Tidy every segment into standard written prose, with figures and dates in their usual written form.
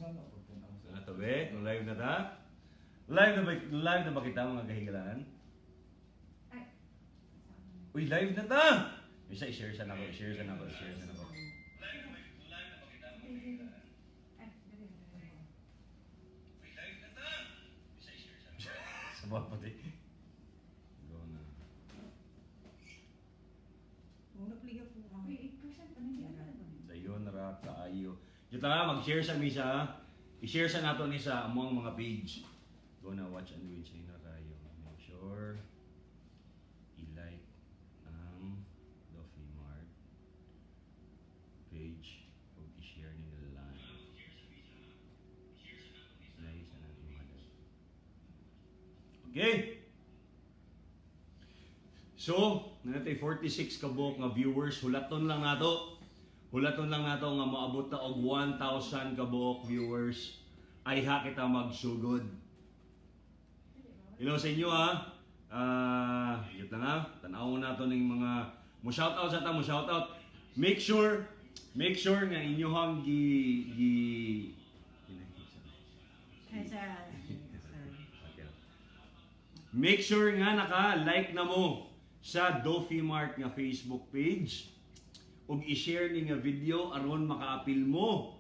Ano to be? Kung live na ta? Live na ba, live na ba kita, mga kahigalaan? Ay. Uy, live na ta! Bisa i-share sa nako, i-share sa nako, i-share sa nako. Ay, dali, dali, dali. Sa mga pati. Go na. Muna pliga po. Uy, 8% pa na hindi. Ano na ba? Dayon ra kaayo. Jud lang mag-share sa misa. I-share sa nato ni sa among mga page. Go na, watch and win sa na kayo. Make sure i-like ang Doffy Mart page ug i-share ni live. Like sa nang imong. Okay. So, nanatay 46 ka buok nga viewers, hulaton lang nato. Hulaton lang nato nga moabot ta og 1,000 ka buok viewers. Ay ha kita magsugod. Hello sa inyo ha. Ah, yun lang ha. Tan-aw nato ning mga mo shout out sa ta, mo shout out. Make sure nga inyohang gi gi Ay, sir. Sir. Okay. Make sure nga naka-like na mo sa Doffy Mart nga Facebook page ug i-share ni nga video aron makaapil mo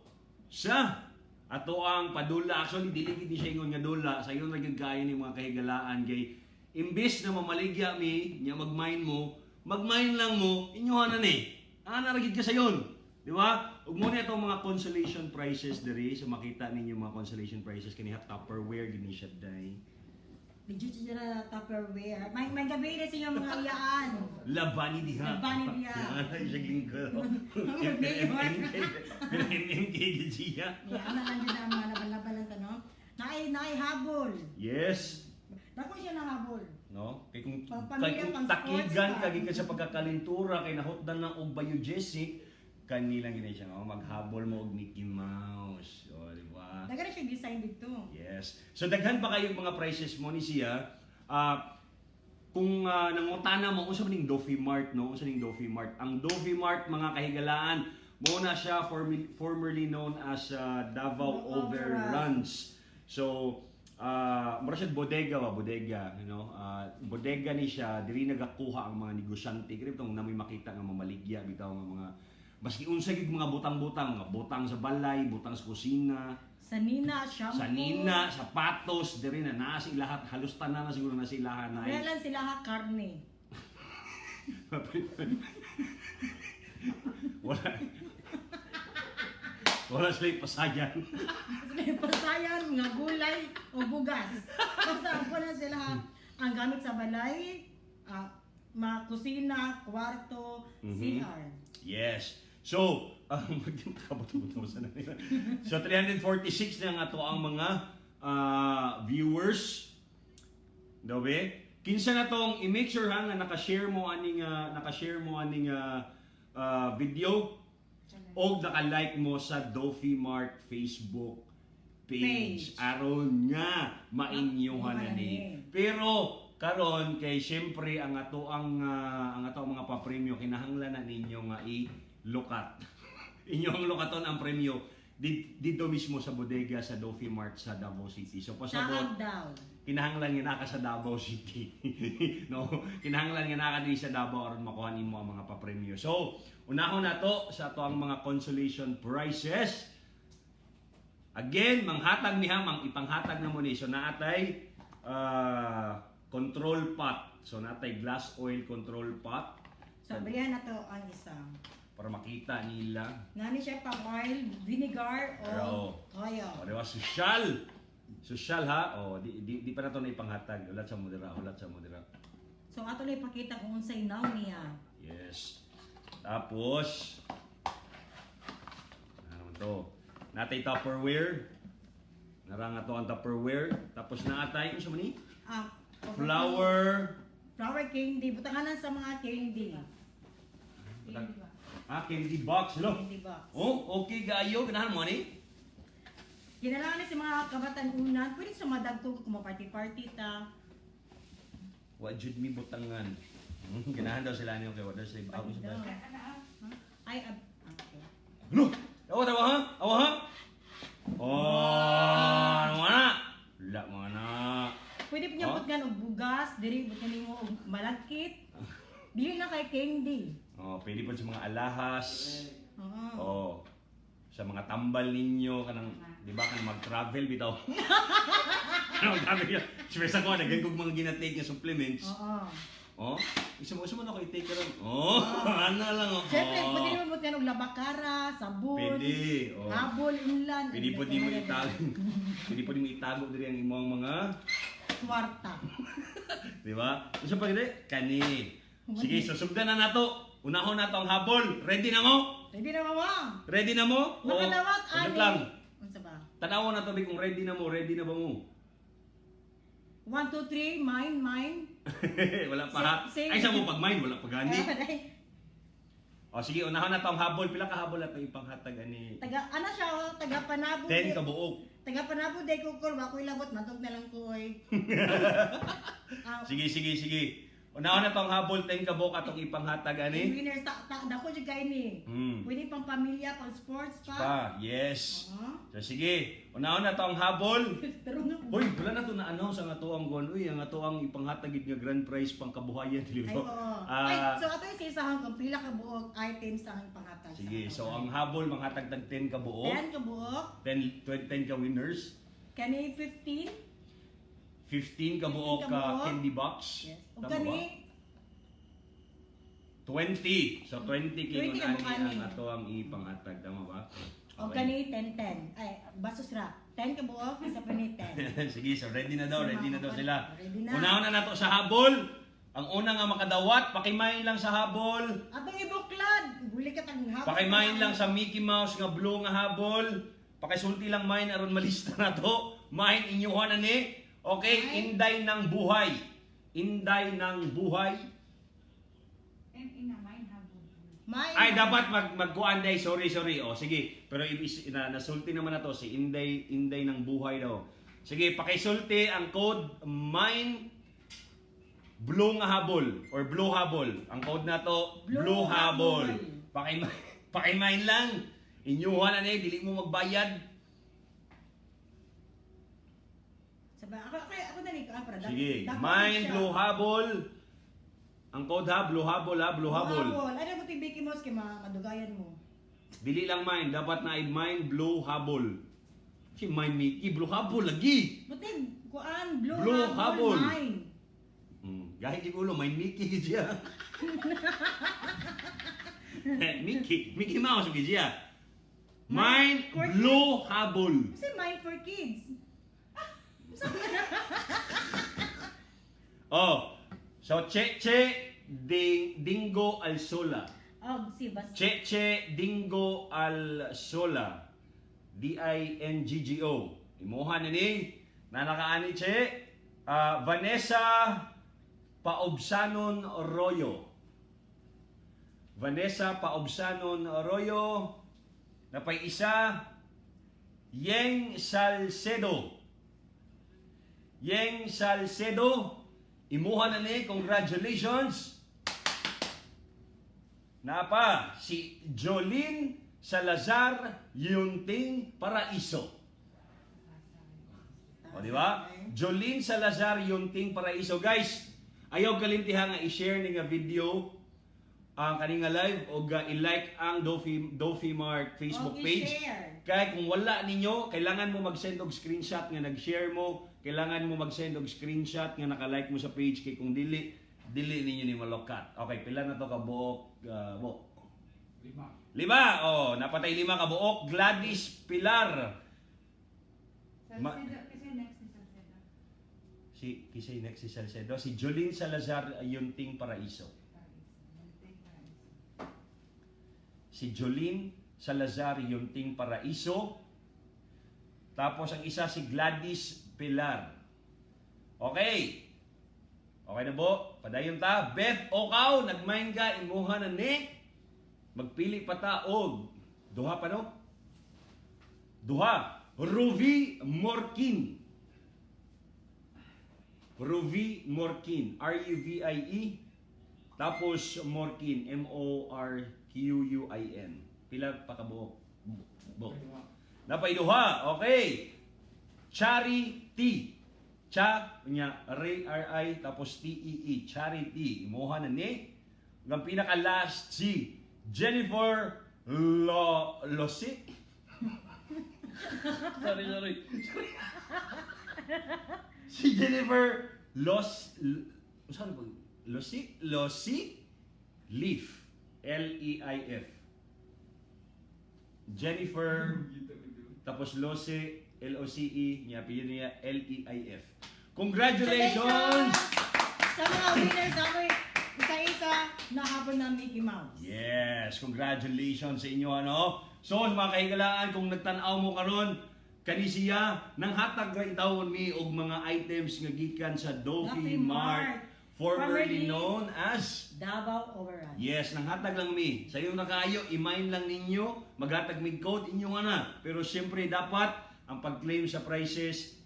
sa ato ang padula. Actually, dili gid ni siya ingon nga dula, sayon ra gyud kaayo ni mga kahigalaan, kay imbes na mamaligya mi nya mag-mine mo, mag-mine lang mo, inyohan na ni ana ra gid ka sayon, di ba? Ug mo ni atong mga consolation prizes diri. So makita ninyo mga consolation prizes kani ha, Tupperware gid ni siya day. Legit siya na Tupperware. May gabi na sa inyong mga iyaan. Labani diha. Labani diha. Ana siya lingko. Mayor. MMK gid siya. Yeah, ana lang dyan ang mga laban-laban lang tanong. Naay habol. Yes. Dako siya na habol. No? Kay kung Pang kay pamilya, kung pang sports takigan pa. ka gikan sa pagkakalintura kay nahutdan lang og biogesic kanilang gina siya, oh, maghabol mo og Mickey Mouse. Oh, di ba? Daghan na siya design dito. Yes. So daghan pa kayo mga prices mo ni siya. Ah, kung nangutana mo unsa man ning Doffy Mart, no? Unsa ning Doffy Mart? Ang Doffy Mart, mga kahigalaan, mo na siya formerly known as Davao Davao Overruns. So mura siya bodega ba, bodega. Bodega ni siya, diri nagakuha ang mga negosyante. Kaya itong namoy makita nga mamaligya bitaw nga mga maski unsa gid mga butang-butang, mga butang sa balay, butang sa kusina, Sanina, shampoo. sa nina, sapatos, diri na naa sa ilahat, halos tanan na siguro na sa ilahan na. Wala lang sila ha, karne. Wala. Wala sila pasayan. Sila yung pasayan, mga gulay, o bugas. Basta ako na sila ha, ang gamit sa balay, mga kusina, kwarto, CR. Yes. So, magkabot-bot sa nila. So 346 na nga to ang mga viewers. Dobe? Kinsa na tong i-make sure ha nga naka-share mo aning video og naka-like mo sa Doffy Mart Facebook page, Page. Aron nga mainyohan na ni. Ni. Pero karon kay syempre ang ato ang mga papremyo kinahanglan na ninyo nga i-lukat. Inyo ang lukaton ang premyo dito mismo sa bodega sa Doffy Mart sa Davao City. So pasabot Taag daw. Kinahanglan nga naka sa Davao City. No, kinahanglan nga naka diri sa Davao aron makuha nimo ang mga papremyo. So, unahon nato sa ato ang mga consolation prizes. Again, manghatag niya, mang ipanghatag na mo ni. So naatay control pot. So naatay glass oil control pot So, abrihan na to ang isa. Para makita nila. Nani siya pang oil, vinegar, o Pero, toyo. O, di ba? Social! Social ha? O, di pa na to na ipanghatag. Ulat sa modera, ulat sa modera. So, ato lang ipakita kung unsay now niya. Yes. Tapos, ano naman to? Natay Tupperware. Naranga to ang Tupperware. Tapos naatay, ano sa man ni? Ah, Flower. Flower candy. Butanganan sa mga candy. Ah, candy box. Hello. Candy box. Oh, okay gayo. Ganahan mo ni? Kinalangan ni sa mga kabatan-unan, pwede sa madagtog kung ma-party-party ta. Wa jud mi butangan. Ganahan daw sila niyo kay wa daw sila ako sa Daw. ba. Ay, okay. Ano? Awa tawa ha? Awa ha? Oh. Pwede po sa mga alahas. Oo. Oh. Sa mga tambal ninyo kanang, di ba, kanang mag-travel bitaw. Kanang mag-travel yun. Siyempre sa ko naghan kog mga gina-take nga supplements. Oo. Oh, isa mo na ako i-take karon. Oh, ano lang, oh. Siyempre, pwede naman mo og labakara, sabon, Pwede. Oh. habol, inlan. Pwede po di mo itago. Pwede po di mo itago diri ang imong mga, Kwarta. di ba? Isa pa gid kani. Sige, susugdan na nato. Unahon nato ang habol. Ready na mo? Ready na mama? Ready na mo? Oo. Makadawat, Saglit ani. lang. Unsa ba? Tanawon na to bi kung ready na mo, ready na ba mo? 1, 2, 3, mine, mine. Wala pa ha. Same. Ay, sa mo pag mine, wala pa gani. Ay, O sige, unahon na to ang habol. Pila ka habol ato ipanghatag ani? Taga, ano siya, oh, taga Panabo. 10 ka buok. Taga Panabo, day ko kol, wako'y labot, matog na lang ko, oy. Ah, Sige, sige, sige. Unahon na to ang habol, 10 ka buok atong ipanghatag ani. winners, ta, ta, dako jud kay ni. Pwede pang pamilya, pang sports pa. Pa, yes. Oo. So sige, unahon na to ang habol. Pero nga, Hoy, wala na to na-announce ang ato ang gon. Uy, ang ato ang ipanghatag gid nga grand prize pang kabuhayan, di ay, ba? oo. Ah, Ay, so ato yung sa isahang kung pila ka buok items ang panghatag sa sige, ato. so ang habol manghatag tag 10 ka buok. 10 ka buok, 10 20 10 ka winners. kani 15. 15 ka buok 15 ka ka buok. candy box. Yes. Ug Tama ba? kani 20. So 20 kay 20 ani ka buok ani. ang ato ang ipanghatag, tama ba? Og kani 10 10. Ay, basos ra. 10 ka buok, isa pa ni 10. Sige, so ready na daw, So, ready na daw sila. Ready na. Unahon na nato sa habol. Ang una nga makadawat, pakimain lang sa habol. Atong ibuklad, buli ka tang habol. Pakimain lang sa Mickey Mouse nga blue nga habol. Pakisulti lang mine aron malista na to. Mine inyuhan na ni. Okay, Ay. Inday ng buhay. Inday ng buhay. And ina, mine habol. Mine. Ay, dapat magkuan day. Sorry, sorry. O, sige. Pero ibis, na, nasulti naman na to si Inday, Inday ng buhay daw. Sige, pakisulti ang code mine blue nga habol or blue habol. Ang code na to, blue, Blue habol. habol. Pakimain lang. Inyuhan na ni, dili mo magbayad. Sabi, ako dali ko, ah, para Sige, dako mine siya. blue habol. Ang code ha, blue habol ha, blue habol. Blue habol. Ano mo ting Mickey Mouse kay madugayan mo? Dili lang mine, dapat na mine blue habol. Si mine Mickey, blue habol lagi. Buting kuan blue, Blue habol, habol. mine. Gahit yung ulo, may Mickey gid siya. Eh, Mickey, Mickey Mouse gid siya. Mine For blue habol. Kasi mine for kids. Oh. So Cheche Ding Dingo Alsola. Oh, si bas. Cheche Dingo Alsola. D I N G G O. Imuha na ni nanakaani Che. Ah, Vanessa Paobsanon Arroyo. Vanessa Paobsanon Arroyo. Napay isa, Yeng Salcedo. Yeng Salcedo, imuha na ni, congratulations. Napa, si Jolene Salazar Yunting Paraiso. O, di ba? Jolene Salazar Yunting Paraiso. Guys, ayaw kalintiha nga i-share ni nga video ang kani nga live o ga i-like ang Dofi Mart Facebook Og page. i-share. Kaya kung wala ninyo, kailangan mo mag-send og screenshot nga nag-share mo, kailangan mo mag-send og screenshot nga naka-like mo sa page kay kung dili dili ninyo ni malokat. Okay, pila na to ka buok, bo? Lima. Lima. Oh, napatay lima ka buok. Gladys Pilar. Salcedo, kasi next ni Salcedo. Si kisay next si Salcedo, si Jolene Salazar Yunting Paraiso. Paraiso. Yunting Paraiso. Si Jolene Salazar Yunting Paraiso. Tapos ang isa si Gladys Pilar. Okay. Okay na bo? Padayon ta. Beth Okaw, nagmain ka, imuha na ni. Magpili pa ta og duha pa, no? Duha. Ruvi Morkin. Ruvi Morkin. R-U-V-I-E. Tapos Morkin. M-O-R-Q-U-I-N. Pila pa kabuok? Buok. Lima. Napaiduha. Okay. Charity. Cha, nya, R, R, I, tapos T, E, E. Charity. Imuha na ni. Ang pinaka last, si Jennifer Lo Losi. Sorry, sorry. Sorry. Si Jennifer Los L, saan ba? Losi? Losi Leaf. Leif. Jennifer tapos Lose, Loce, niya apelyido niya Leif. Congratulations! Sa mga winners namin, isa-isa na hapon na Mickey Mouse. Yes, congratulations sa inyo, ano. So, sa mga kahigalaan, kung nagtan-aw mo karon, kani siya nang hatag ra intawon mi og mga items nga gikan sa Dofi Dofi Mart, Mart, formerly formerly known as Davao Overrun. Yes, nanghatag lang mi. Sa iyo na kaayo, i-mine lang ninyo, maghatag mig code inyo nga na. Pero siyempre dapat ang pag-claim sa prices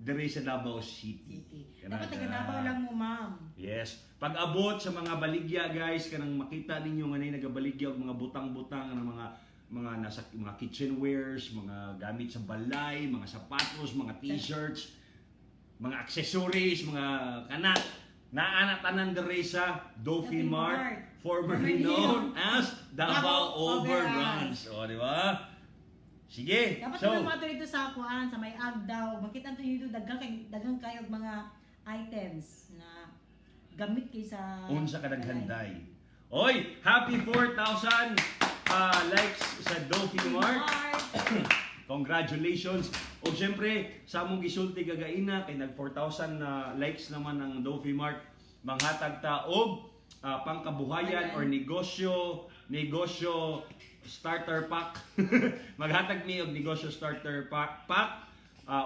dire sa Davao City. City. Kana Dapat taga siya. Davao lang mo, ma'am. Yes. Pag-abot sa mga baligya, guys, kanang makita ninyo nga nay nagabaligya og mga butang-butang ng mga nasa mga kitchenwares, mga gamit sa balay, mga sapatos, mga t-shirts, mga accessories, mga kana, naa na tanan diri sa Dofi Dofi Mart, Mart, formerly formerly known as Davao Davao Overruns. O, di ba? Sige. Dapat So, so, mga dito sa kuan sa may Agdaw, makita nito dito daghan kayo og mga items na gamit kay sa unsa ka naghanday. Oy, happy 4,000 likes sa Dofi Mart. Congratulations. O siyempre, sa among gisulti gagaina kay nag 4,000 na likes naman ang Dofi Mart, manghatag ta og pangkabuhayan or negosyo, negosyo starter pack. Maghatag mi og negosyo starter pack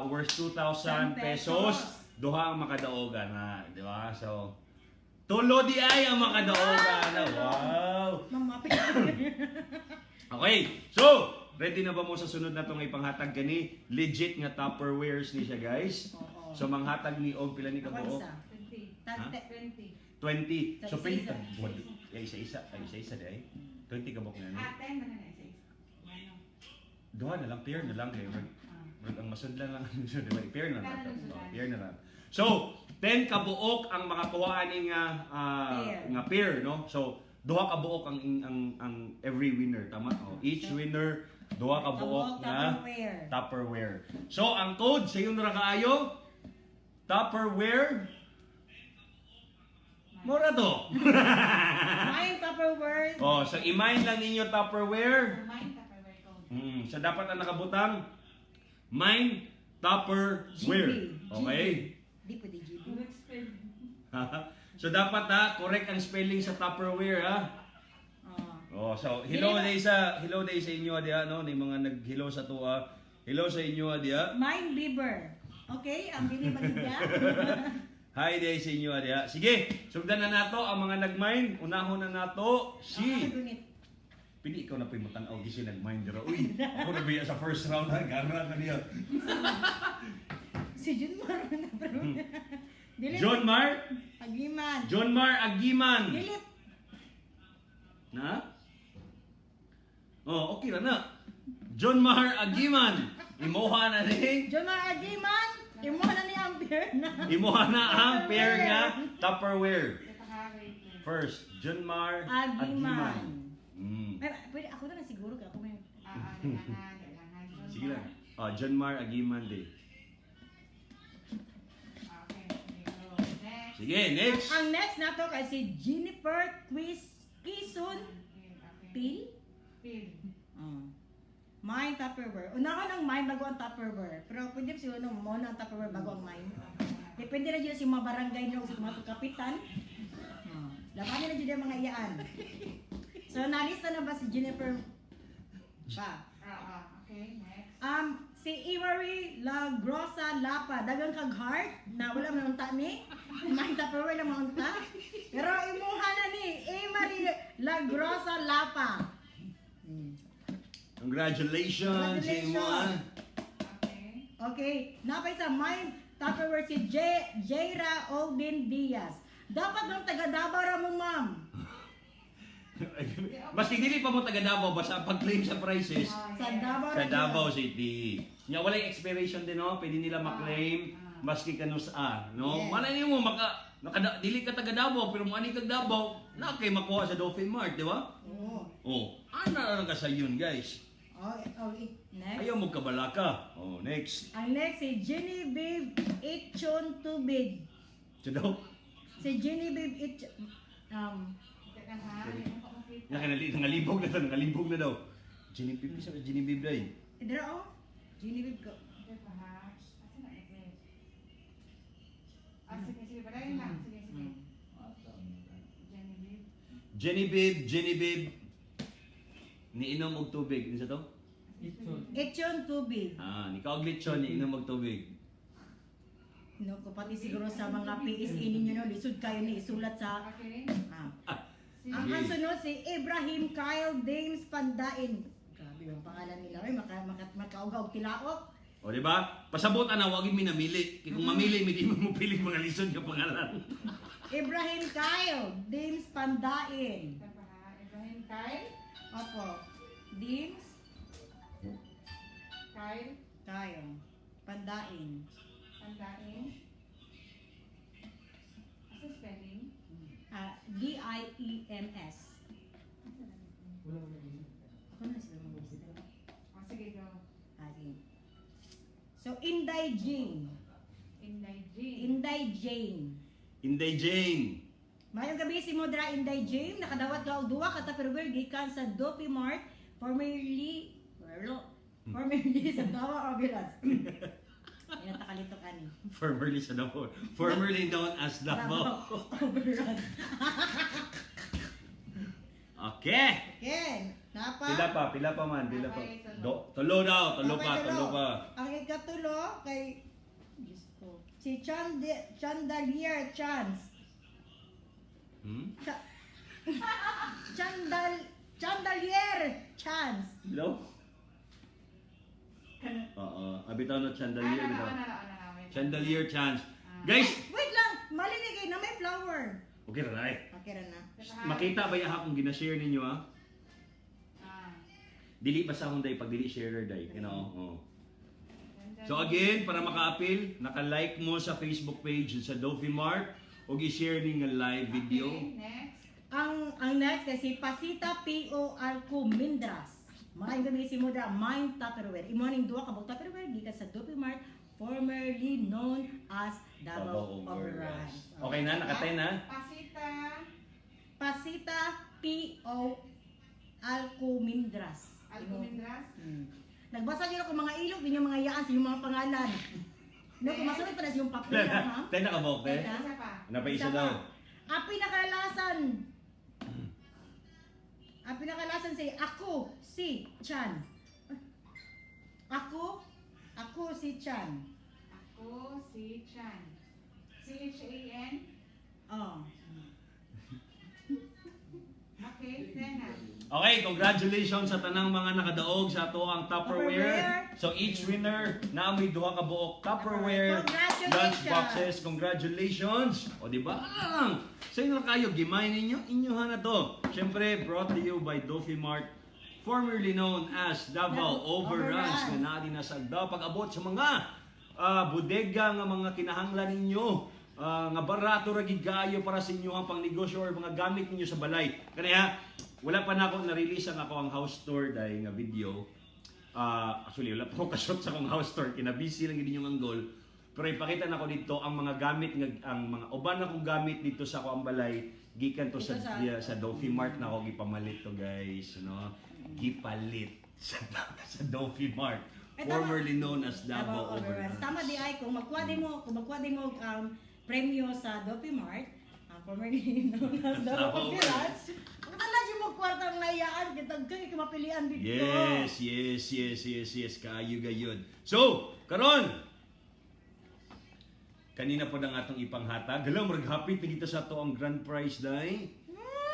worth 2,000 pesos. Duha ang makadaogan na, di ba? So, tulo di ay ang makadaogan na. Wow! Ma'am, mapit. Okay, so, ready na ba mo sa sunod na itong ipanghatag kani? Legit nga Tupperwares ni siya, guys. Oo. So, manghatag ni og pila ni Ako kabuok? isa. 20. Ha? Tate. 20. 20. So, pila Isa-isa. ay, isa-isa. Ay, isa-isa di ay. 20 kabuok na ni. Ah, 10 na na isa isa. Ano? Duha na lang, pair na lang kayo. Murag ang masudlan lang. Di ba? Pair na lang. Kano lang Oh, pair na lang. So, 10 kabuok ang makakuha ani nga Pair. nga pair, no? So, duha kabuok ang every winner, tama? Oh, each winner duha kabuok Kabuok nga Tupperware. Tupperware. So, ang code sa iyong kaayo, Tupperware, mura to. Mine Tupperware. Oh, so i-mine lang ninyo Tupperware. Mine Tupperware code. So dapat ang nakabutang mine Tupperware. GB. Okay? Di pwede GB. Correct spelling. So dapat ha, correct ang spelling sa Tupperware ha. Oh. Oh, so hello day sa inyo diha, no, ni mga nag-hello sa tuwa. Hello sa inyo diha. Mine Bieber. Okay, ang bili magigya. Hi day sa inyo diha. Sige, sugdan na nato ang mga nag-mine. Unahon na nato si Pili ikaw na po'y matan-aw gisi nag-mine dira. Uy, ako na biya sa first round ha, gara na niya. Si Jun Mar na pero. Dili. John Mar, Agiman. John Mar Agiman. Dili. Na? Oh, okay ra na. John Mar Agiman. Imoha na ni. John Mar Agiman. Imo na ni ang pair na. Imoha na ang pair nga Tupperware. Napaka-rate. First, John Mar Agiman. Agiman. Ay, pwede ako na lang siguro kay ako may. Ah, ah, daghan, daghan. Sige lang. Oh, John Mar Agiman day. Okay, sige, go. Next. Sige, next. Ang next nato kay si Jennifer Quis Quezon Okay. Pil. Pil. Oh. Mine Tupperware. Una ko ng mine bago ang Tupperware. Pero pwede siguro nung mo na ang Tupperware bago ang mine. Depende na dyan sa mga barangay no, sa mga kapitan. Oh. Labanan na dyan ang mga iyaan. So, nalista na ba si Jennifer pa? Ah, ah, okay, next. Si Iwari La Grosa Lapa, dagang kag heart na wala man unta ni. Mine Tupperware lang maunta. Pero imuha na ni Iwari La Grosa Lapa. Congratulations sa imo, ah. Okay. Okay, napay sa mine Tupperware si Jaira Olden Diaz. Dapat bang taga Davao ra mo, ma'am? Maski dili pa mo taga Davao basta ang pag-claim sa prices Ah, Sa yeah. Davao sa ra Davao City. Nya walay expiration din, no, pwede nila ma-claim maski kanus a, no. Yes. Malay nimo maka naka, dili ka taga Davao pero mo ani kag Davao na kay makuha sa Dolphin Mart, di ba? Oo. Oh, ana lang ka sa yun, guys. Oh, next. Ayaw mo kabalaka. Oh, next. Ang next si Genevieve Itchon Tubig. So daw, Si Genevieve Itch Teka ha, hindi ko makita. Nangalibog na to, nangalibog na daw. Genevieve, sa Genevieve day. Dira oh. Genevieve ko. Teka ha. Asa na message? Ah, sige, sige. Padayon lang. Sige, sige. Genevieve. Genevieve, Genevieve. Niinom og tubig. Ano sa to? Itchon Tubig. Ah, ni kaog lechon, niinom og tubig. No, ko pati siguro sa mga PSA ninyo no, lisod kayo ni isulat sa Okay. ah. Si Ang kasunod si Ibrahim Kyle Dames Pandain. Grabe yung pangalan nila. Ay, makauga og tilaok. O, di ba? Pasabot ana, wag mi namili. Kay kung mamili, mi di mo mo pili mga lisod nga pangalan. Ibrahim Kyle Dames Pandain. Teka ha. Ibrahim Kyle. Opo. Dames Kyle. Kyle Pandain. Pandain. Asa spelling? Ah, DIEMS. Ako na sila mga Oh, sige, go. Ah, sige. So, Inday Jane. Inday Jean. Inday Jane. Inday Jane. Mayong gabi si Modra Inday Jane, nakadawat ka og duha ka Tupperware gikan sa Dopi Mart, formerly sa Davao Ambulance. Ay takalito kani. Formerly sa Davao. Formerly known as Davao. Overruns. Okay. Okay, napa. Pila pa man, pila pa. Okay, tulo. Do, tulo daw, tulo pa, Napay tulo pa. Ang ikatulo kay Diyos ko. Si Chandelier Chance. Chandelier Chance. Hello? Oo, abitaw na Ah, chandelier na, bitaw. na, na, na, na, wait. Chandelier chance. Guys, Wait lang, mali ni kay na may flower. okay ra eh. Okay ra na. Teka ha. Makita ba yaha kung gina-share ninyo ah? Ah. Dili ba sa akong day pag dili sharer day, you know? Oo. Chandelier. So again, para maka-appeal, naka-like mo sa Facebook page sa Dolphin Mart ug i-share ning nga live video. Okay, next. Ang next kay si Pasita P.O. Alcomindras. Maayong gabi si Mudra, Mine Tupperware. Imo ning duha ka buok Tupperware gikan sa Dupi Mart, formerly known as Davao Davao Overruns. Overruns. Okay na, nakatay na. Pasita. Pasita P.O. Alcomindras. Alcomindras. Nagbasa niyo ako mga ilog, ninyo mga yaan sa inyong mga pangalan. No, kung masunod pa na sa iyong papel, ha? Ten na ka buok, te? Ten na. Isa pa. Napaisa Isa pa. daw. Ang pinakalasan. Ang pinakalasan say ako si Chan. Ako si Chan. Ako si Chan. C-H-A-N. Oh. Okay, Tena. Okay, congratulations sa tanang mga nakadaog sa ato ang Tupperware. Tupperware. So each winner na may duha ka buok Tupperware Congratulations! lunch boxes. Congratulations! O di ba? Ang sa inyo kayo gimay ninyo inyo na to. Syempre brought to you by Dolphin Mart, formerly known as Davao Davao Overruns, Overruns. nga naa din na sa Agdao pag-abot sa mga bodega nga mga kinahanglan ninyo nga barato ra gid kaayo para sa inyo ang pangnegosyo or mga gamit ninyo sa balay. Kaniya wala pa nako na-release ang ako ang house tour dahil nga video. Actually wala pa ko ka-shoot sa akong house tour, kina busy lang gid yung anggol. Pero ipakita nako dito ang mga gamit nga ang mga uban akong gamit dito sa ako ang balay gikan to sa Dito sa- sa Dolphin Mart na ako gipamalit to, guys, no? Gipalit sa Dolphin Mart, Eh, tama. formerly known as Davao Davao Overruns. Overruns. Tama di ay kung magkuha di mo premyo sa Dopi Mart, formerly known as Davao Davao Overruns. Ala yung mo kwarta nga iyaan kitag kay mapilian dito. Yes, kaayo gayud. So, karon kanina po na nga atong ipanghatag. Hala, murag hapit na kita sa ato ang grand prize dai.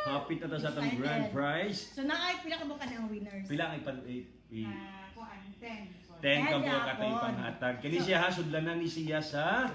Hapit na ta sa atong Excited. grand prize. So naay pila ka bukan ang winners? Pila ang ipan i, Ah, kuan, 10. 10 ka Ten buok ato yapon. ipanghatag. Kini siya ha, sudlanan ni siya sa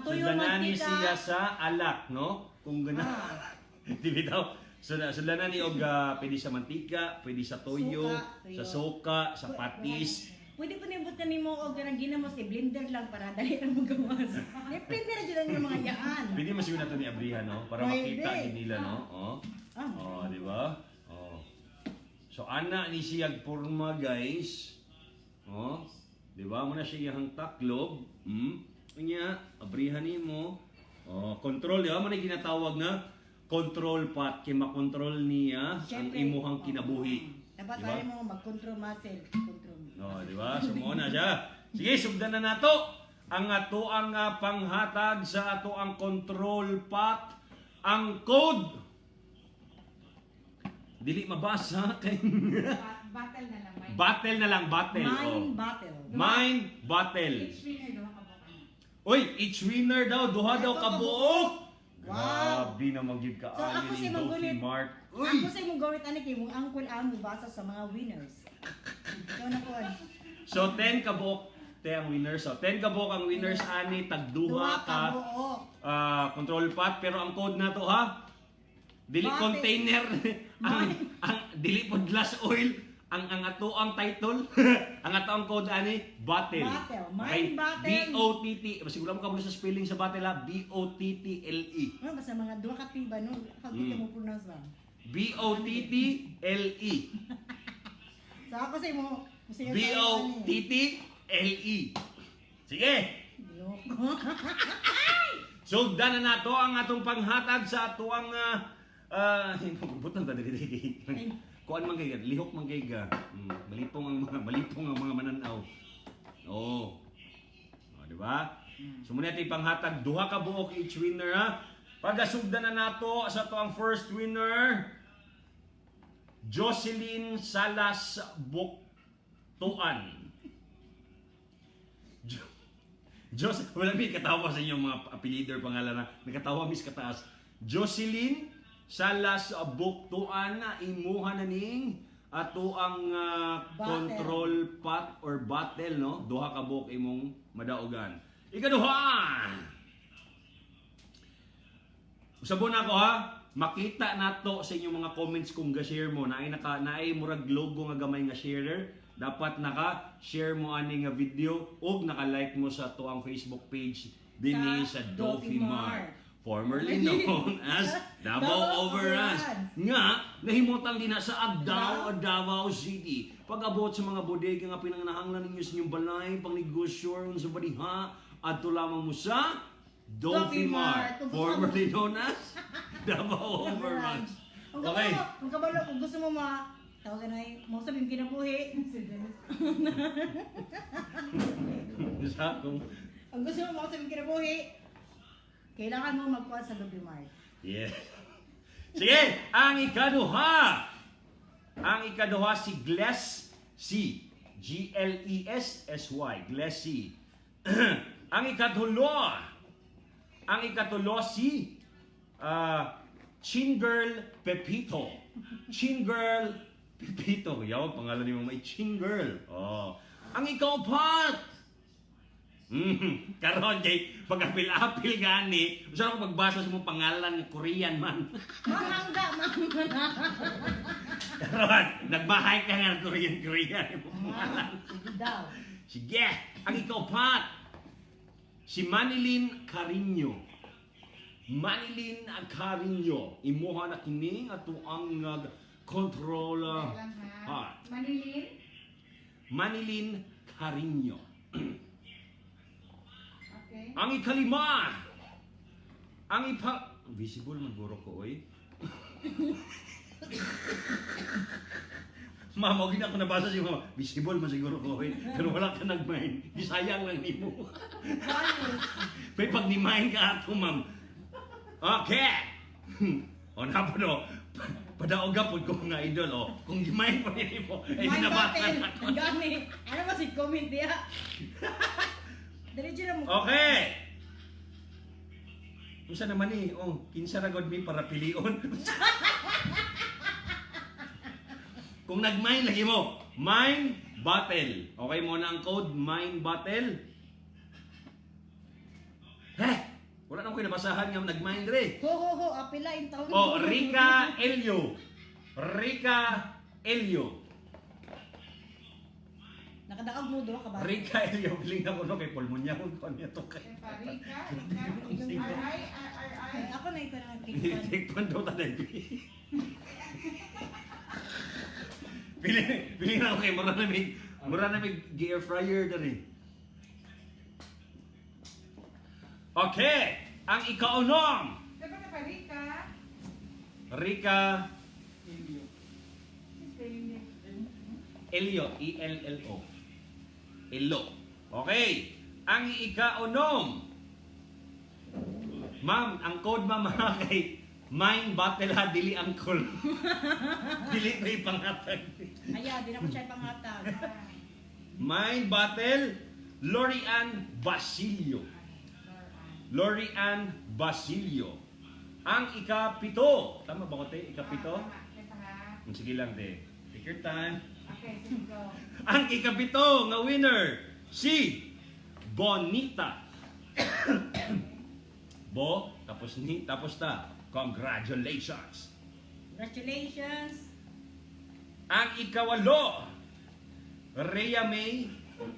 Tuyo sudlanan ni mantika. siya sa alak, no? Kung gana. Ah. Di bitaw. So, sudlanan ni og pwede sa mantika, pwede sa toyo, Suka, toyo. sa soka, sa patis. Pwede po nibot na nimo og kanang ginamos i-blender lang para dali ra mo gawas. Depende ra jud ang inyong mga yaan. Pwede mas yun nato ni Abriha, no? Para Pwede. makita gid nila, no? Oh. Ah, Oh, di ba? Oh. So ana ni siya porma, guys. Oh, di ba? Muna siya iyang taklob. Unya, abrihan nimo. Oh, control, di ba? Muna ginatawag na control pot kay makontrol niya ang Siyempre, imuhang oo. kinabuhi. Dapat Di ba? tayo mo mag-control muscle, control. No, di ba? So mo na siya. Sige, sugdan na nato ang ato ang panghatag sa ato ang control pot, ang code. Dili mabasa kay Battle na lang. Mine. battle na lang, battle. Mind Oh. battle. Mind battle. Each winner, duha ka buok, ano. Uy, each winner daw duha daw kabuok. Wow. Grabe na magyud ka So ako ni sa imong Dolphy gunit. Mark. Uy. Ako sa imong gawit ani kay mong angkol ang mubasa sa mga winners. Ikaw na kon. So 10 kabuok te ang winners. So 10 kabuok ang winners ani tag duha ka buok. Control pot, pero ang code na to ha, dili Bate. container ang dili pod glass oil ang ato ang title, ang ato ang code ani battle. Battle. Mine battle. B O T T, siguro mo kabalo sa spelling sa battle ha, B O T T L E. Ano ba sa mga duha ka tiba no? Pag kita mo pronounce ba? B O T T L E. So ako sa imo B O T T L E. Sige. Loko. So na nato ang atong panghatag sa ato ang butang ta diri diri. Kuan man kay ga, lihok man kay ga. Malipong ang mga mananaw. Oo. Oh, di ba? So muna natin panghatag duha ka buok each winner ha. Pagasugdan na nato sa ato ang first winner. Jocelyn Salas Buktuan. Jos, wala may katawa sa inyong mga apelyido or pangalan na. Nakatawa mis kataas. Jocelyn Salas Buktuan na imuha na ning ato ang Battle. control pot or battle, no? Duha ka buok imong madaogan. Ikaduha. Usabon ako ha. Makita nato sa inyong mga comments kung ga-share mo naay naka naay murag logo nga gamay nga sharer. Dapat naka-share mo ani nga video ug naka-like mo sa to ang Facebook page dinhi sa Sa Dolphy Dolphy Mart, Mart. formerly known as Davao Davao Overruns, Overruns. nga nahimutang din na sa Agdao, Davao City. Pag-abot sa mga bodega nga pinanginahanglan ninyo sa inyong balay, pangnegosyo, or unsa ba diha, adto lamang mo sa Dolphy Dolphy Mart, Mart. Kung gusto formerly known as Davao Overruns. Kung Okay. kabalo, kung kabalo, kung gusto mo ma tawagan na mo sa imong kinabuhi. Si Dennis. Sa kung Kung gusto mo mo sa imong kinabuhi, kailangan mo magkuha sa Dolphy Mart. Yeah. Sige, ang ikaduha. Ang ikaduha si Gless C. G L E S S Y, Gless C. Ang ikatulo. Ang ikatulo si Chingirl Pepito. Chingirl Pepito. Yaw, pangalan ni Mama, Chingirl. Oh. Ang ikaupat. Karon kay pag-apil-apil gani, usa ako pagbasa sa mong pangalan Korean man. Mahangga, mahangga. Karon, nagbahay ka nga ng Korean Korean imong pangalan. Sige daw. Sige, ang ikaupat. Si Manilyn Carino. Manilyn Carino. Imuha na kini ato ang nag-control Wait lang ha. ha. Manilin. Manilyn Carino. Okay. Ang ikalima. Ang ipa... Visible man guro ko, oy. Ma'am, okay na ako nabasa si mama. Visible man siguro ko, oy. Pero wala ka nag-mind. Bisayang lang nimo. May pag ni-mind ka ato, ma'am. Okay. O na po no. Padaoga po ko mga idol, oh. Kung di-mind pa nimo, eh, Mind nabasa battle. na ako. Ang gani. Ano ba si comment diya? Diretso na mo. Okay. Unsa naman ni? Oh, kinsa ra gud mi para pilion. Kung nag-mine lagi mo, mine battle. Okay mo na ang code, mine battle. Heh, wala na ko nabasahan nga nag-mine dre. Ho ho ho, apila in taon. Oh, Rica Elio. Rica Elio. Nakadaog mo duha ka ba? Rica Elio, biling na ko no kay pulmonya ko ko niya to kay. Epa, Rica, Rica. R-I, R-I. Ay, ako na ikaw na take. Take one daw tanay. Pili, pili na ako kay mura na may air fryer dali. Okay, ang ikaunom, Dapat na pa, Rica. Rica Spelling din. Elio, E E-L-L-O. Elo. Okay. Ang ikaunom. Ma'am, ang code ma'am ha, kay mine battle ha, dili angkol. Dili ko ipangatag. Aya, di na ko siya ipangatag. Mine battle, Lorian Basilio. Lorian Basilio. Ang ikapito. Tama ba ko, te? Ikapito? Ah, tama. Teka ha. Sige lang, te. Take your time. Okay, sige go. Ang ikapito nga winner, si Bonita. Bo, tapos ni, tapos ta. Congratulations. Congratulations. Ang ikawalo, Rhea May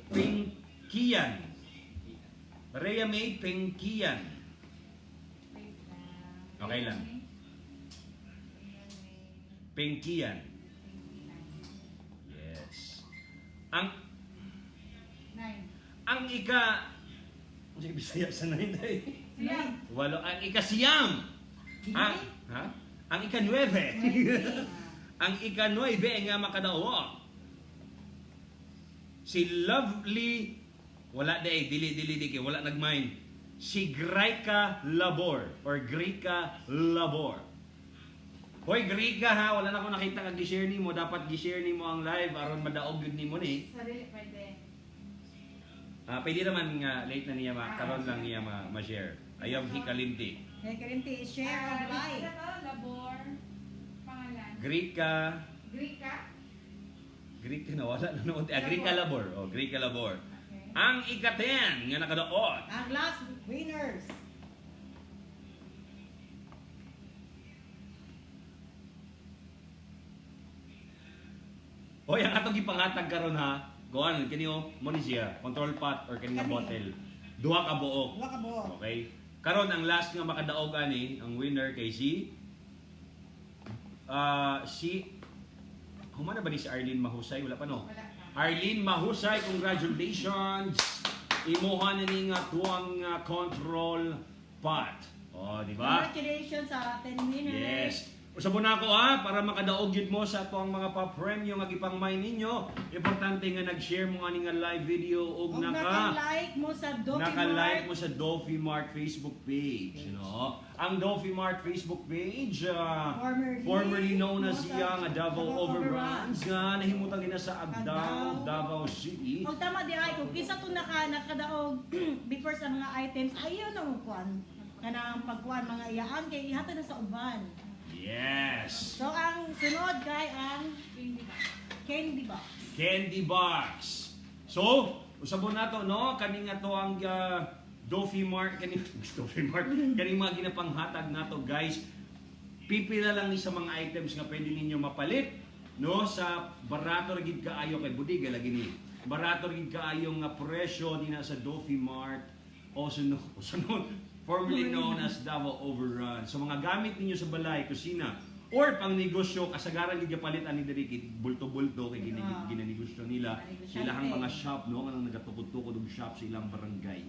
Pingkian. Rhea May Pingkian. Wait lang. Okay lang. Pingkian. Yes. Ang Nine. ang ika. Sige, Bisaya sa nine day. Siyam. Walo, ang ikasiyam. Ang, ha? Ang ika-nueve. Ang ika-nueve nga makadawa. Si Lovely, wala day, dili, dili, dili, wala nagmine. Si Graika Labor or Grika Labor. Hoy, Grika ha, wala na akong nakita nga gi-share nimo, dapat gi-share nimo ang live aron madaog gyud nimo ni. Sarili, pwede. Ah, pwede naman nga late na niya ma, karon lang niya ma, ma-share. Ayaw hikalimti. Kaya kalimti, share Ah, og like. Rica to, Labor. Pangalan. Grika Grika. Greek na wala na noon. Ah, Greek Labor. Oh, Greek Labor. Okay. Ang ika-10 nga nakadaot. Ang last winners. Hoy, ang atong gipangatag karon ha. Goan kini oh, mo ni siya, control pot or kini nga Kani. bottle. Duha ka buok. Duha ka buok. Okay. Karon ang last nga makadaog ani, ang winner kay si si Humana ba ni si Arlene Mahusay? Wala pa no. Wala pa. Arlene Mahusay, congratulations! Imuha na ni nga tuwang control pot. Oh, di ba? Congratulations sa 10 winners. Yes. Usabon na ako ha, para makadaog yun mo sa ato ang mga pa-premyo nga gipangmay ninyo. Importante nga nag-share mo ani nga live video ug Og naka naka-like mo sa Doki naka-like Mart. mo sa Dolphy Mart Facebook page, no? Ang Dolphy Mart Facebook page, Formerly formerly known as known iya nga Davao Davao Overruns nga nahimutang gina sa Agdao, Agdao. Davao City. Og tama di ay kung kinsa to nakadaog before sa mga items ayaw na mo kuan kanang pagkuan mga iyaan kay ihatag na sa uban. Yes. So ang sunod kay ang candy box. Candy box. So, usabon nato no kani nga to ang Dolphy Mart kani Dolphy Mart kani mga ginapanghatag nato guys. Pipila lang ni sa mga items nga pwede ninyo mapalit no sa barato ra gid kaayo kay budiga lagi ni. Barato ra gid kaayo nga presyo dinha sa Dolphy Mart also known, formerly known as Davao Overrun. So mga gamit ninyo sa balay, kusina, or pang negosyo, kasagaran gid palit ani diri kay bulto-bulto kay ginanegosyo nila. Negosyante. Ilahang mga shop no kanang nagatukod-tukod og shop sa ilang barangay.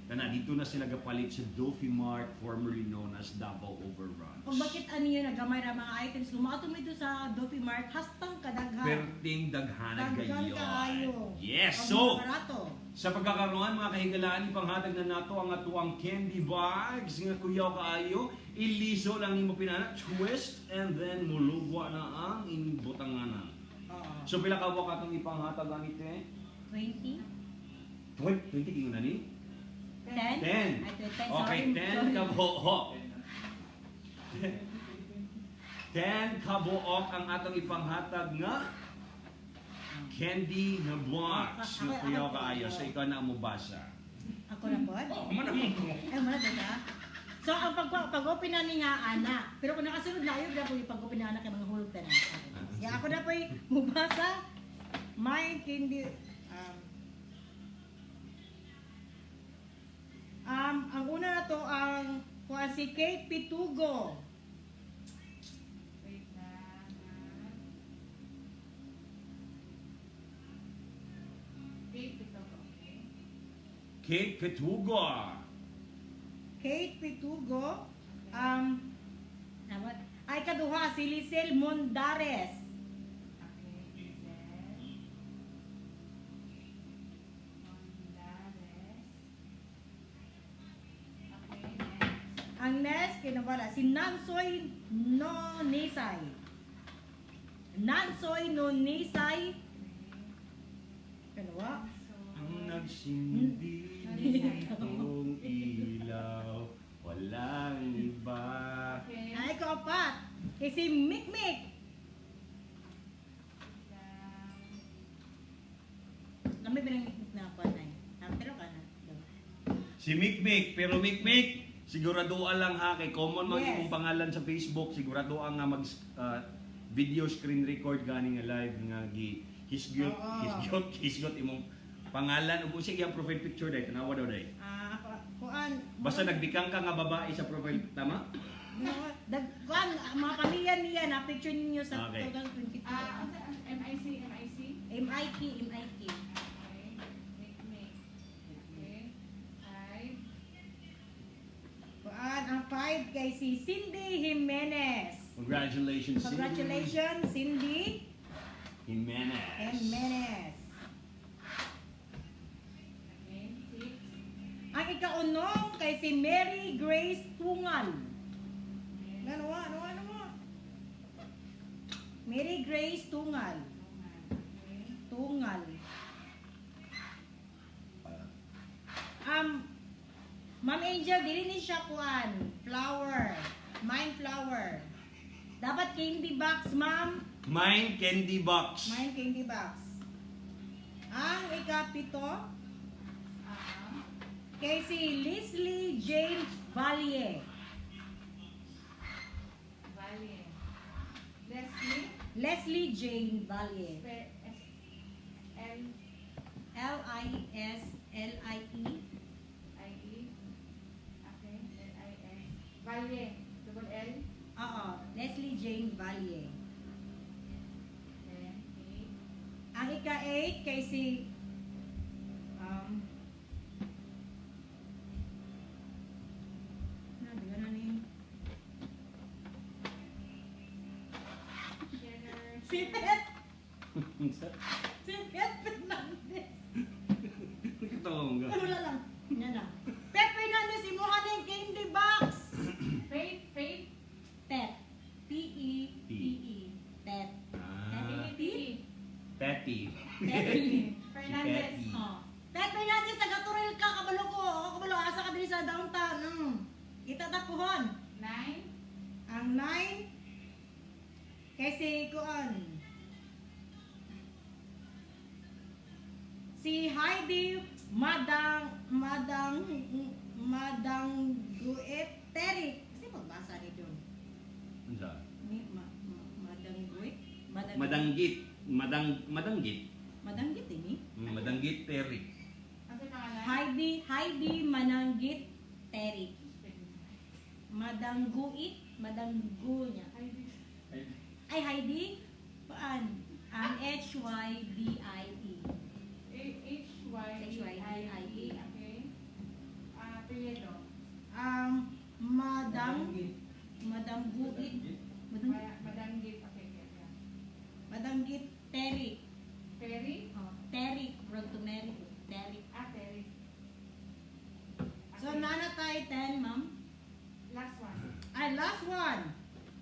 Kana dito na sila gapalit sa Dolphy Mart, formerly known as Davao Overruns. Kung bakit ano yun, nagamay ra mga items, kung maato mo ito sa Dolphy Mart, hastang kadaghan. Perting daghanag Daghan gayon. kaayo. Yes, Og so barato. sa pagkakaroon mga kahigalaan, ipanghatag na nato ang atuang candy bags nga kuyaw kaayo. Iliso lang nimo pinana, twist and then mulugwa na ang imbutanganan. Oo. So pila ka buok atong ipanghatag ani te? 20? 20 20 kingon na ni? 10? 10. Ay, 10. Okay, Sorry, 10 sorry. ka buok. 10 ka buok ang atong ipanghatag nga candy nga box nga kuyaw kaayo. So ikaw na ang mobasa. Ako na po? Oh, man mo ko. Ay, wala ba? So, ang pag-open na ni nga ana. Pero kung nakasunod layo, na po yung pag-open na ana kay mga hulog tanan. Ya, ako na po'y mubasa. Mine candy. Ang una na to ang kuan si Kate Pitugo. Wait lang. Ah. Wait, ito, okay. Kate Petugo. Kate Pitugo. Nawat. Ay kaduha si Lisel Mondares. Okay, Giselle. Mondares. Okay, next. Ang next kinawala si Nansoy Nonisay. Nansoy Nonisay. Kanawa. So, Ang nagsindi nitong ilaw, walang iba. okay. Ay kaapat kay si Mikmik. Wait lang. Kami ba ng Mikmik na ako na? Pero ka na. Si Mikmik, pero Mikmik, sigurado lang ha, kay common man imong pangalan sa Facebook, sigurado nga mag video screen record gani nga live nga gi hisgyot, hisgyot, hisgyot imong pangalan ug unsa iyang profile picture dai, tanawa daw dai. Ah, kuan. Basta nagbikang ka nga babae sa profile, tama? Dag kuan mga pamilya niya na picture ninyo sa 2022. Ah, unsa ang MIC, MIC? MIK, MIK. Okay. Make, make. Okay. Five. Kuan ang 5 kay si Cindy Jimenez. Congratulations, Cindy. Congratulations, Cindy Jimenez. Jimenez. Okay, six. Ang ikaunong kay si Mary Grace Tungal. Ano, ano, ano mo? Mary Grace Tungal. Okay. Tungal. Ma'am Angel, dili ni siya kuan. Flower. Mine flower. Dapat candy box, ma'am. Mine Candy Box. Mine candy box. Ang ikapito, Ah, kay si Leslie Jane Valle. Valle. Leslie. Leslie Jane Valle. P S L Lislie. I E. Okay, L I S. Valle. Double L. Oo, Leslie Jane Valle. Then eight. Ang ika-8 kay si na, di ba na ni? Sharer. Si Pet! Si Pet Fernandez. Nakatawa mo ka. Wala lang. Yan na. Pet Fernandez, imuha na yung candy box! Faith, Faith. Pet. P-E-T-E. Pet. Ah, P E. Petty. Pet. Fernandez. Petty. Oh. Pet Fernandez, taga-Turil ka, kabalo ko. Ako kabalo, asa ka diri sa downtown. Itatakuhon. Nine. Ang 9, kay si Kuan. Si Heidi Madang Madang Madang Guet Terry. Kasi pagbasa ni doon. Unsa? Ni ma, ma, Madang Guet? Madang Madanggit. Madanggit. Madanggit eh ni. Madanggit Terry. Ano yung pangalan? Heidi Mananggit Terry. Madangguit, Madanggu niya. Heidi. Ay Heidi, paan? Ang HYDIE. A H Y D I E. Okay. Ah, Prieto. Madang Madang Guit. Madang Madanggit. Okay. Madanggit Terry. Perry? Oh, Terry, road to Mary. Terry. Ah, Perry. So nana tayo 10, ma'am. Last one. Ay, last one.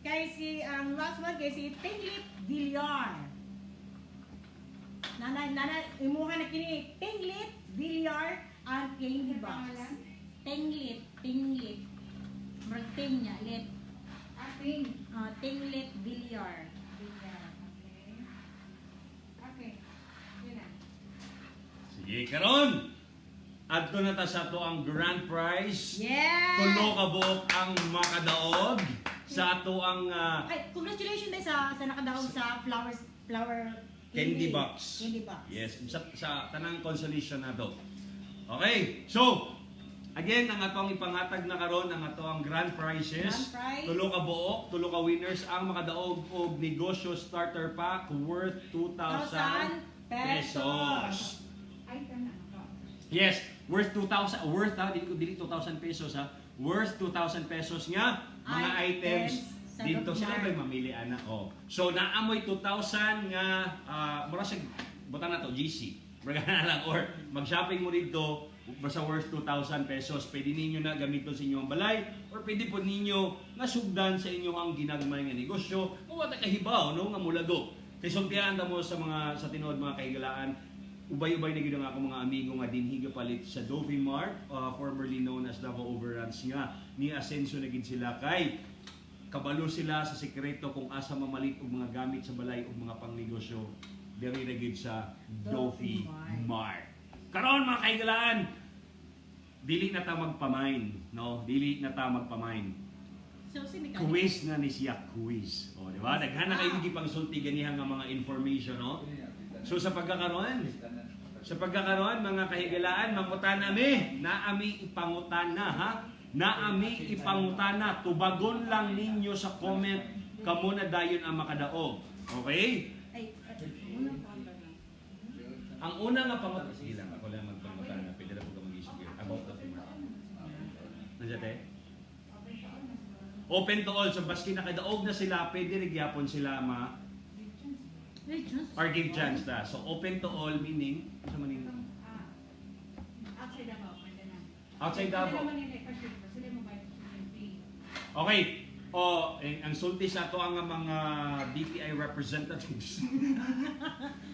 Kay si ang last one kay si Tinglip Villar. Nana nana imuha na kini Tinglip Villar ang candy Ano box. pangalan? Tinglip, Tinglip. Murag ting niya, lip. Ah, Ting. Tinglip Villar. Villar. Okay. Okay. Yun na. Sige, karon. Adto na ta sa ato ang grand prize. Yes! Tulo ka buok ang makadaog sa ato ang Ay, congratulations din sa nakadaog sa flowers flower Candy box. Candy box. Yes, sa tanang consolation na to. Okay, so again, ang atong ipangatag na karon, ang atong grand prizes. Grand prize. Tulo ka buok, tulo ka winners ang makadaog og negosyo starter pack worth 2,000 pesos. Pesos. Item na ano to. Yes, worth 2,000, worth ha, dili ko dili 2,000 pesos ha. Worth 2,000 pesos nga mga items Items sa dito sila Dofimart. bay mamili ana oh. So naamoy 2,000 nga mura sa butang na to GC. Mura na lang or mag-shopping mo dito basta worth 2,000 pesos. Pwede ninyo na gamiton sa inyong balay or pwede po ninyo nga sugdan sa inyong ang ginagmay nga negosyo. Kung wala kahibaw no nga mulago. Kay sumpian mo sa mga sa tinuod, mga kahigalaan, ubay-ubay na gyud ang akong mga amigo nga dinhi gapalit sa Dovey Mart, formerly known as Davao Overruns, nga ni asenso na gid sila kay kabalo sila sa sekreto kung asa mamalit og mga gamit sa balay ug mga pangnegosyo diri ra gyud sa Dovey Dovey Mart. Mart. Karon, mga kahigalaan, dili na ta magpamain, no? Dili na ta magpamain. So, si Mika. Quiz na ni siya, quiz. O, di ba? Daghan na kayo gipangsulti ganiha nga mga information, no? So sa pagkakaroon, mga kahigalaan, mangutana mi, naami ipangutana ha. Naami ipangutana, tubagon lang ninyo sa comment kamo na dayon ang makadaog. Okay? Ay, unang counter lang. Ang una nga pangutana, sige lang, ako lang magpangutana, pwede na po ka mag-isip about the mark. Nandiyan te? Open to all na siguro. Open to all. So baski nakadaog na sila, pwede rin gyapon sila ma Give chance. Wait, just. or give chance ta. So open to all meaning, sa maning Itong, outside Davao, pwede na. Outside Pwede Davao. naman nila i-purchase, pero sila mo bayad shipping fee. Okay. O, eh, ang sulti sa ato ang mga DTI representatives.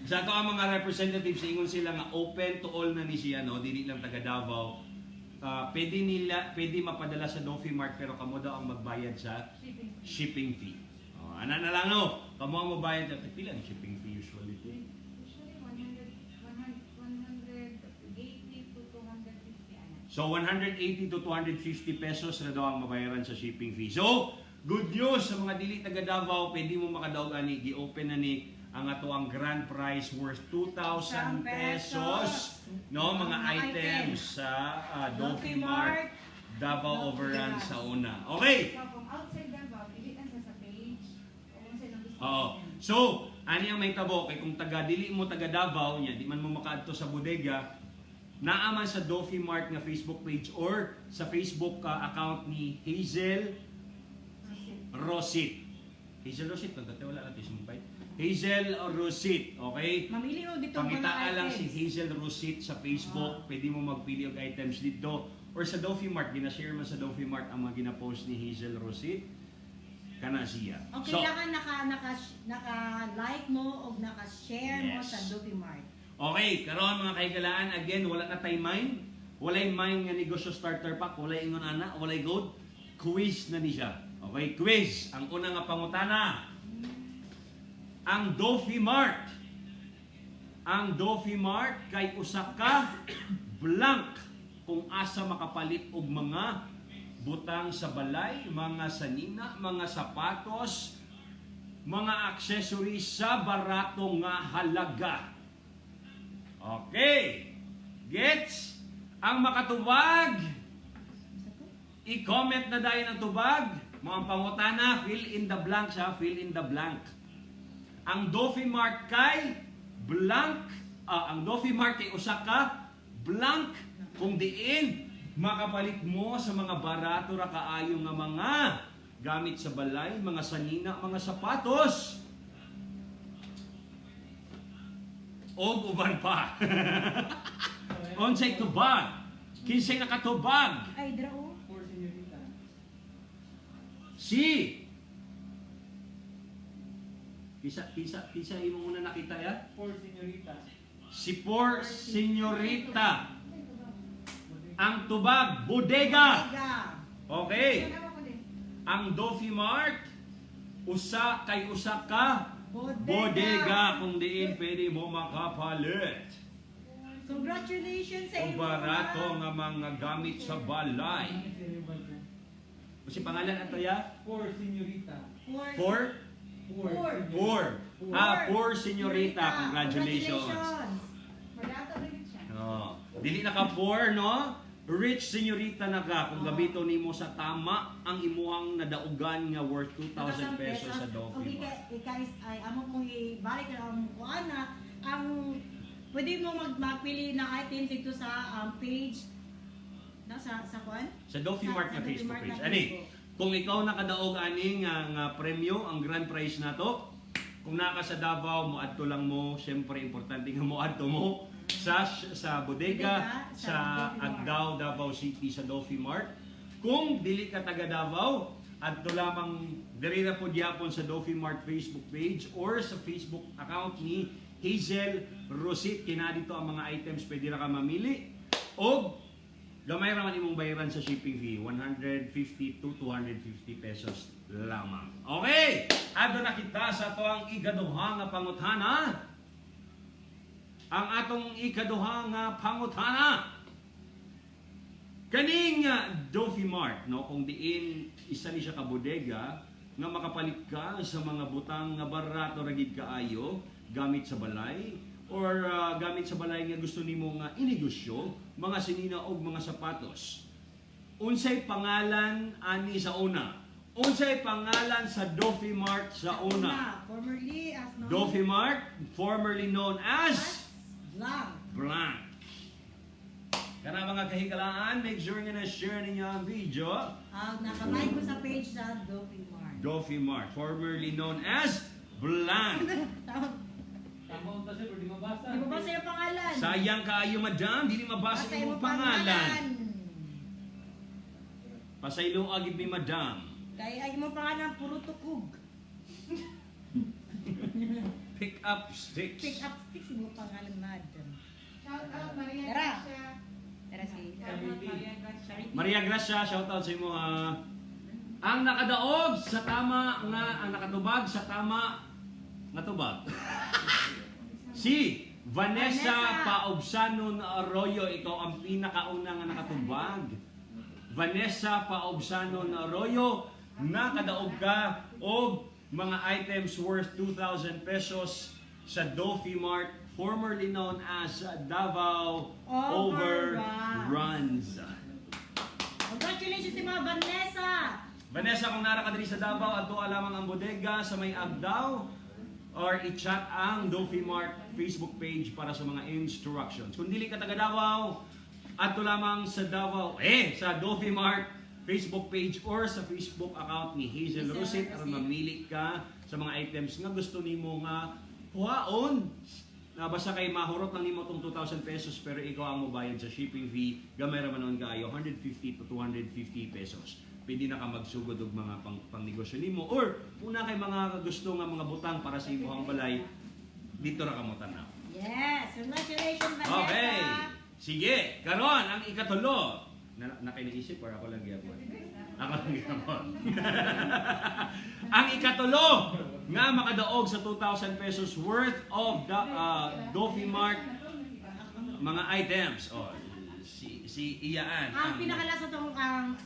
Sa ato ang mga representatives, ingon sila nga open to all na ni siya, no? Dili lang taga Davao. Ah, pwede nila, pwede mapadala sa Dofi Mart pero kamo daw ang magbayad sa Shipping fee. shipping fee. O, ana na lang no. Kamo ang magbayad sa pila ang shipping fee usually? Usually 100, 100, 180 to 250 ana. So 180 to 250 pesos na daw ang mabayaran sa shipping fee. So, good news sa mga dili taga Davao, pwede mo makadaog ani, gi-open na ni ang ato ang grand prize worth 2,000 pesos. No, mga Mga items items. sa Dofi Dofi Mart, Mart, Davao Davao Overrun Overruns. sa una. Okay. So kung outside Davao, pili lang sa page o kung sa ilang gusto. Oo. So, ani ang may tabo kay kung taga dili mo taga Davao nya, di man mo makaadto sa bodega, naa man sa Dofi Mart nga Facebook page or sa Facebook account ni Hazel Rosit. Hazel Rosit, no? Dati wala natin sumpay. Hazel Rosit, okay? Mamili mo dito ang mga Pangitaan lang si items. Hazel Rosit sa Facebook. Pwede mo magpili og items dito. Or sa Dofi Mart, ginashare man sa Dofi Mart ang mga ginapost ni Hazel Rosit. Kana siya. O So, kailangan naka like mo o naka share mo Yes. sa Dofi Mart. Okay, karon mga kahigalaan, again, wala na tay mine. Walay mine nga negosyo starter pack, walay ingon ana, walay gold. Quiz na ni siya. Okay, quiz. Ang una nga pangutana. Ang Dofi Mart. Ang Dofi Mart kay usa ka blank kung asa makapalit og mga butang sa balay, mga sanina, mga sapatos, mga accessories sa barato nga halaga. Okay. Gets? Ang makatubag, i-comment na dayon ang tubag. Mga pangutana, fill in the blanks ha, fill in the blank. Ang Dofi Mart kay blank, ang Dofi Mart kay usa ka blank kung diin makapalit mo sa mga barato ra kaayo nga mga gamit sa balay, mga sanina, mga sapatos. Og uban pa. Unsay tubag? Kinsay nakatubag? Ay, dira oh. For señorita. Si Kisa imong una nakita ya? For señorita. Si Por Señorita. Ang tubag, bodega. Bodega. Okay. Tanawa ko din. Ang Dofi Mart, usa kay usa ka Bodega. bodega kung diin pwede mo makapalit. Congratulations sa O inyo. barato nga mga gamit sa balay. Ano Kasi pangalan ato ya? For señorita. For, For Poor. Poor. Poor. Ah, poor senyorita. Congratulations. Madato rin siya. Oh. Dili na ka poor, no? Rich senyorita na ka kung gamiton nimo sa tama ang imuhang nadaugan nga worth 2,000 pesos sa Ug Dolphy ika, Mart. ika is, ay amo kong ibalik ang kuan na ang pwede mo magpili na items dito sa page na sa kuan? Sa Dolphy Mart Sa nga Dolphy Facebook Mart page. na Ani, Facebook. kung ikaw nakadaog ani nga premyo, ang grand prize nato, kung naka sa Davao, moadto lang mo, syempre importante nga moadto mo sa bodega, Bodega, sa sa Dolphy Mart. Agdao, Davao City, sa Dolphy Mart. Kung dili ka taga Davao, adto lamang diri na po gyapon sa Dolphy Mart Facebook page or sa Facebook account ni Hazel Rosit. Kina dito ang mga items pwede ra ka mamili. Og gamay ra man imong bayaran sa shipping fee, 150 to 250 pesos lamang. Okay, adto na kita sa atoang ikaduha nga pangutana. Ang atong ikaduha nga pangutana. Kaning Dolphy Mart, no, kung diin isa ni siya ka bodega nga makapalit ka sa mga butang nga barato ra gid kaayo gamit sa balay or gamit sa balay nga gusto nimo nga inegosyo, mga sinina og mga sapatos. Unsay pangalan ani sa una? Unsay pangalan sa Dolphy Mart sa una? Formerly as known Dolphy Mart, formerly known as as Blanc. Blank. Kana mga kahikalaan, make sure nga na-share ninyo ang video. Ang nakalike mo sa page sa Dolphy Mart. Dolphy Mart, formerly known as Blank. Tawag, Tama unta sir, pero di mabasa. di ba ba sa'yo pangalan? Sayang kaayo, madam, dili mabasa Basta imong imong pangalan. Pasaylo agid mi, madam. Kay ay imong pangalan puro tukog. Pick up sticks. Pick up sticks imong pangalan, madam. Shout out Maria Tara. Gracia. Tara si Shout out Maria Gracia. Maria Gracia, shout out sa imo ha. Ang nakadaog sa tama nga ang nakatubag sa tama nga tubag. Si Vanessa, Vanessa. Paobsanon Arroyo, ikaw ang pinakauna nga nakatubag. Vanessa Paobsanon Arroyo, nakadaog ka og mga items worth 2,000 pesos sa Dolphy Mart, formerly known as Davao Overruns. Overruns. Congratulations si mga Vanessa! Vanessa, kung nara ka diri sa Davao, adto lamang ang bodega sa may Agdao or i-chat ang Dolphy Mart Facebook page para sa mga instructions. Kung dili ka taga Davao, adto lamang sa Davao, sa Dolphy Mart Facebook page or sa Facebook account ni Hazel Hazel Rosit aron Rosit. mamili ka sa mga items nga gusto nimo nga kuhaon. Na basta kay mahurot lang nimo tong 2,000 pesos pero ikaw ang mobayad sa shipping fee, gamay ra man nuon kaayo, 150 to 250 pesos. Pwede na ka magsugod og mga pangnegosyo nimo or una kay mga gusto nga mga butang para sa imong balay, dito ra ka mo tanaw. Yes! Congratulations, Vanessa! Okay. Sige, karon ang ikatulo. Na kay naisip or ako lang gyapon? Ako lang gyapon. Ang ikatulo nga makadaog sa 2,000 pesos worth of the Dolphy Mart mga items. Oh, si si Iyaan. Ang pinakalasa tong ang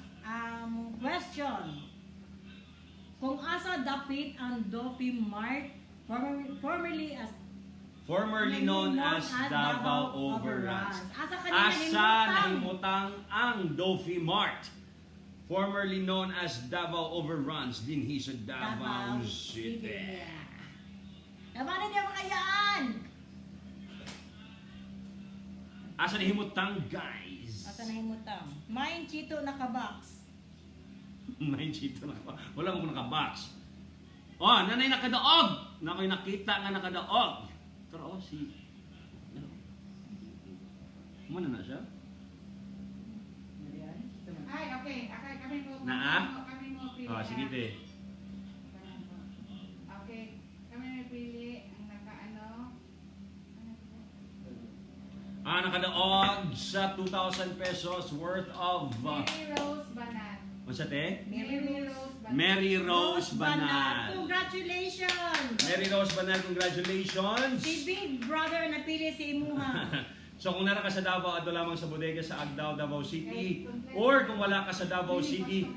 question. Kung asa dapit ang Dolphy Mart, formerly as formerly known as Davao Overruns. Asa kanina Asa nahimutang? nahimutang ang Dolphy Mart, formerly known as Davao Overruns, dinhi sa Davao City. Labanan niya mga yaan! Asa nahimutang, guys? Asa nahimutang? Mine Chito nakabox. May chito na. Wala mo kung nakabox. Oh, nanay nakadaog! Nakoy nakita nga nakadaog. Pero oh, si... Ano? Muna na siya? Ay, okay. Okay, kami mo. Naa? Kami mo pili. Oh, sige te. Okay. Kami may pili ang nakaano. Ano to? Ah, nakadaog sa 2,000 pesos worth of... Mary Rose Banat. Unsa te? Mary Rose Banat. Mary Rose Banal. Congratulations! Mary Rose Banal, congratulations! Si Big Brother napili si imuha. So kung nara ka sa Davao, adto lamang sa bodega sa Agdao, Davao City. Or kung wala ka sa Davao City,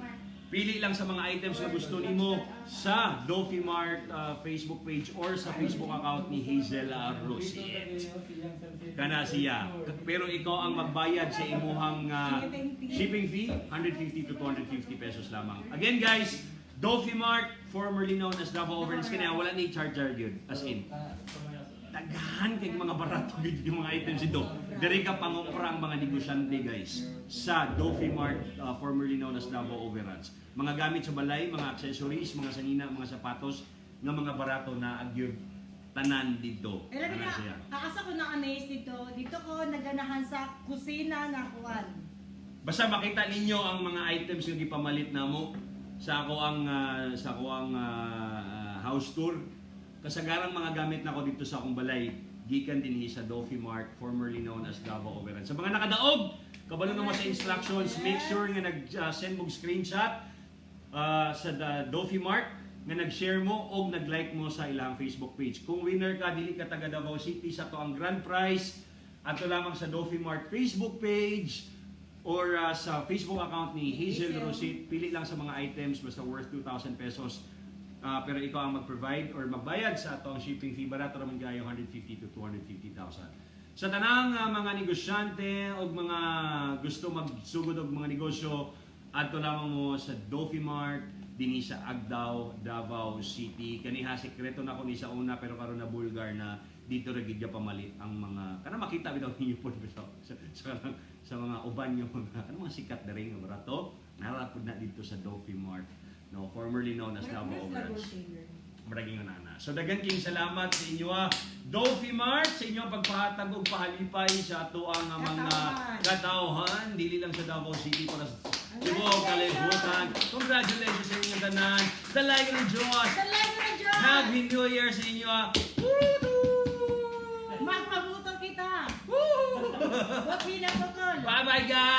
Pili lang sa mga items na gusto nimo sa Dofi Mart Facebook page or sa Facebook account ni Hazel Rosiet. Kana siya. Pero ikaw ang magbayad sa imuhang shipping fee, 150 to 250 pesos lamang. Again guys, Dofi Mart, formerly known as Davao Overseas, kanya wala ni charger yun. As in, daghan kay mga barato gid yung mga items dito. Diri ka pangumpra ang mga negosyante guys sa Dofi Mart, formerly known as Davao Overruns. Mga gamit sa balay, mga accessories, mga sanina, mga sapatos nga mga barato na agyud tanan dito. Eh, labi Kana na, siya. asa ko na amaze dito. Dito ko naganahan sa kusina na kuan. Basta makita ninyo ang mga items nga gipamalit namo sa ako ang house tour. Kasagarang mga gamit nako dito sa akong balay gikan dinhi sa Dofi Mart, formerly known as Davao Overland. Sa mga nakadaog, kabalo naman sa instructions, make sure nga nag-send mo og screenshot sa the Dofi Mart nga nag-share mo o nag-like mo sa ilang Facebook page. Kung winner ka, dili ka taga Davao City, sa to ang grand prize. Ato lamang sa Dofi Mart Facebook page or sa Facebook account ni Hazel Hazel. Rosit. Pili lang sa mga items basta worth 2,000 pesos. Pero ikaw ang mag-provide or magbayad sa ato ang shipping fee. Barato raman kayo, 150 to 250,000. Sa tanang mga negosyante o mga gusto magsugod og mga negosyo, adto lamang mo sa Dofi Mart dinhi sa Agdao, Davao City. Kaniha sekreto na ko ni sa una pero karon na bulgar na dito ra gid pamalit ang mga kana makita bitaw ninyo po bitaw sa mga uban nga mga ano mga sikat diri nga barato nara pud na dito sa Dofi Mart, no, formerly known as Davao Overruns. Maraming nana. So daghan kayong salamat sa inyo ah. Dolphy Mart, sa inyong pagpahatag og pahalipay sa ato ang mga Katawhan. katawhan dili lang sa Davao City, para sa tibuok kalibutan. Congratulations sa inyong tanan. Dalay ng Diyos. Dalay ko na Diyos! Happy New Year sa inyo ah. Magpabuto kita! Wag hinapokol! Bye-bye guys!